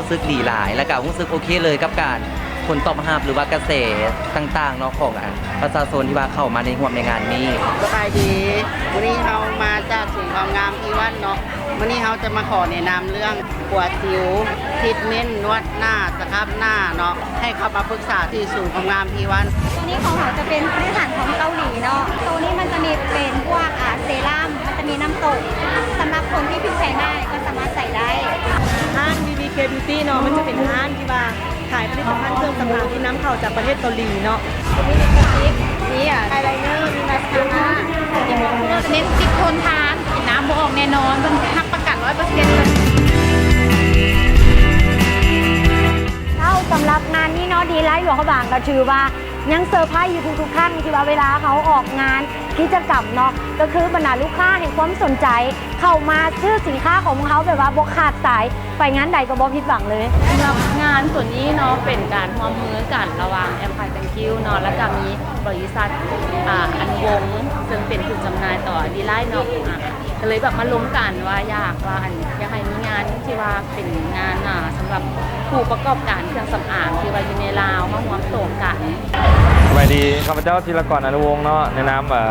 ຮູ້ສຶກດີຫຼາຍ ແລ້ວກໍຮູ້ສຶກໂອເຄເລີຍກັບການຜົນຕອບຮັບ ຫຼືວ່າກະແສຕ່າງໆເນາະ ຂອງ ອາ ປະຊາຊົນທີ່ວ່າເຂົ້າມາໃນ ຮ່ວມໃນງານນີ້. ສະບາຍດີ ມື້ນີ້ເຮົາມາຈາກສູນຄວາມງາມ P one ເນາະ, ມື້ນີ້ເຮົາຈະມາຂໍແນະນຳເລື່ອງ ກົວສິວ, ທຣີດເມັນ, ນວດໜ້າ, ສະຄຣັບໜ້າເນາະ, ໃຫ້ເຂົ້າມາປຶກສາທີ່ສູນຄວາມງາມ P one. ໂຕນີ້ຂອງເຮົາຈະເປັນຜະລິດຕະພັນຂອງເກົາຫຼີເນາະ. ໂຕນີ້ມັນຈະມີເປັນພວກ ອາ ເຊຣຳ, ມັນຈະມີນ້ຳຕົກ, ສຳລັບຄົນທີ່ຜິວແພງງ່າຍກໍສາມາດໃຊ້ໄດ້. ຮ້ານ BBK Beauty ເນາະ, ມັນຈະເປັນຮ້ານທີ່ວ່າຂາຍຜະລິດຕະພັນເຄື່ອງສຳອາງທີ່ນຳເຂົ້າຈາກປະເທດເກົາຫຼີເນາະ. ມີລິບສະຕິກ, ມີອາ ອາຍໄລເນີ, ມີມາສຄາຣາ, ມີໝົດທຸກ ເນັ້ນຕິດທົນທານ, ກິນນ້ຳບໍ່ອອກແນ່ນອນ, ເພິ່ນຮັບປະກັນຮ້ອຍເປີເຊັນເລີຍ. ເຈົ້າ, ສຳລັບງານນີ້ເນາະ ດີໄລ ຫຼວງພະບາງ ກໍຖືວ່າຍັງເຊີໄພຣສ໌ຢູ່ທຸກໆຄັ້ງ ທີ່ວ່າເວລາເຮົາອອກງານ ກິດຈະກຳເນາະ, ກໍຄືບັນດາລູກຄ້າໃຫ້ຄວາມສົນໃຈ ເຂົ້າມາຊື້ສິນຄ້າຂອງພວກເຮົາແບບວ່າບໍ່ຂາດສາຍ, ໄປງານໃດກໍບໍ່ຜິດຫວັງເລີຍ. ສຳລັບງານຕົວນີ້ເນາະ ເປັນການຮ່ວມມືກັນລະຫວ່າງ Empire Thank You ເນາະ ແລ້ວກໍມີບໍລິສັດ ອາ ອະນຸວົງ ເຊິ່ງເປັນຜູ້ຈຳໜ່າຍຕໍ່ດີໄລເນາະ ອາ ກໍເລີຍແບບມາລົມກັນວ່າຢາກວ່າ ອັນ ຢາກໃຫ້ມີງານທີ່ວ່າເປັນງານ ອາ ສຳລັບຜູ້ປະກອບການເຄື່ອງສຳອາງທີ່ວ່າຢູ່ໃນລາວມາຮວມໂຕກັນ. ສະບາຍດີ, ຂ້າພະເຈົ້າ ທີລະກອນ ອະນຸວົງ ເນາະ, ໃນນາມ ເອີ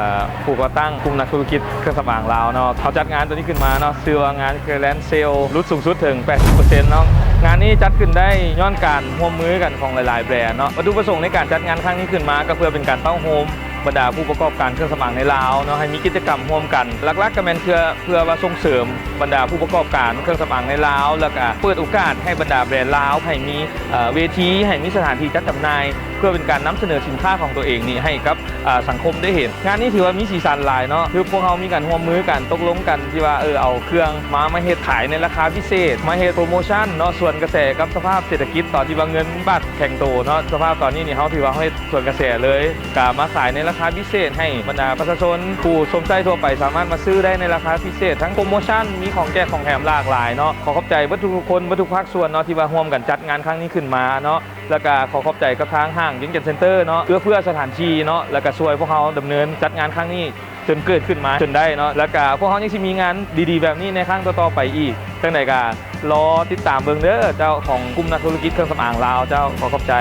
ຜູ້ກໍ່ຕັ້ງກຸ່ມນັກທຸລະກິດເຄື່ອງສຳອາງລາວເນາະ. ເຮົາຈັດງານໂຕນີ້ຂຶ້ນມາເນາະ, ຊື່ວ່າງານ Clearance Sale ຫຼຸດສູງສຸດເຖິງແປດສິບເປີເຊັນເນາະ. ງານນີ້ຈັດຂຶ້ນໄດ້ຍ້ອນການຮ່ວມມືກັນຂອງຫຼາຍໆແບຣນເນາະ. ວັດຖຸປະສົງໃນການຈັດງານຄັ້ງນີ້ຂຶ້ນມາ ກໍເພື່ອເປັນການເຕົ້າໂຮມບັນດາຜູ້ປະກອບການເຄື່ອງສຳອາງໃນລາວເນາະ ໃຫ້ມີກິດຈະກຳຮ່ວມກັນ. ຫຼັກໆກໍແມ່ນເພື່ອ ເພື່ອວ່າສົ່ງເສີມບັນດາຜູ້ປະກອບການເຄື່ອງສຳອາງໃນລາວ ແລ້ວກໍເປີດໂອກາດໃຫ້ບັນດາແບຣນລາວ ໃຫ້ມີ ເອີ ເວທີ ໃຫ້ມີສະຖານທີ່ຈັດຈຳໜ່າຍ ເພື່ອເປັນການນຳສະເໜີສິນຄ້າຂອງຕົວເອງນີ້ໃຫ້ກັບ ອາ ສັງຄົມໄດ້ເຫັນ. ງານນີ້ຖືວ່າມີສີສັນຫຼາຍເນາະ, ຄືພວກເຮົາມີການຮ່ວມມືກັນ ຕົກລົງກັນທີ່ວ່າ ເອີ ເອົາເຄື່ອງມາ ມາເຮັດຂາຍໃນລາຄາພິເສດ, ມາເຮັດໂປຣໂມຊັນເນາະ, ສວນກະແສກັບສະພາບເສດຖະກິດ ຕອນທີ່ວ່າເງິນບາດແຂງໂຕເນາະ. ສະພາບຕອນນີ້ນີ້ ເຮົາຖືວ່າເຮົາເຮັດສວນກະແສເລີຍ, ກະມາຂາຍໃນລາຄາພິເສດໃຫ້ບັນດາປະຊາຊົນຜູ້ຊົມໃຊ້ທົ່ວໄປ ສາມາດມາຊື້ໄດ້ໃນລາຄາພິເສດ, ທັງໂປຣໂມຊັນ, ມີຂອງແຈກຂອງແຖມຫຼາກຫຼາຍເນາະ. ຂໍຂອບໃຈເບິດທຸກໆຄົນ, ເບິດທຸກພາກສ່ວນເນາະ ທີ່ວ່າຮ່ວມກັນຈັດງານຄັ້ງນີ້ຂຶ້ນມາເນາະ. ແລ້ວກະຂໍຂອບໃຈກັບທາງຫ້າງວຽງຈັນເຊັນເຕີເນາະ ເອື້ອເຟື້ອສະຖານທີ່ເນາະ ແລ້ວກະຊ່ວຍພວກເຮົາດຳເນີນຈັດງານຄັ້ງນີ້ຈົນເກີດຂຶ້ນມາຈົນໄດ້ເນາະ. ແລ້ວກະພວກເຮົາຍັງຊິມີງານດີໆແບບນີ້ໃນຄັ້ງຕໍ່ໆໄປອີກ. ຈັ່ງໃດກະລໍຕິດຕາມເບິ່ງເດີເຈົ້າ ຂອງກຸ່ມນັກທຸລະກິດເຄື່ອງສຳອາງລາວເຈົ້າ. ຂໍຂອບໃຈ.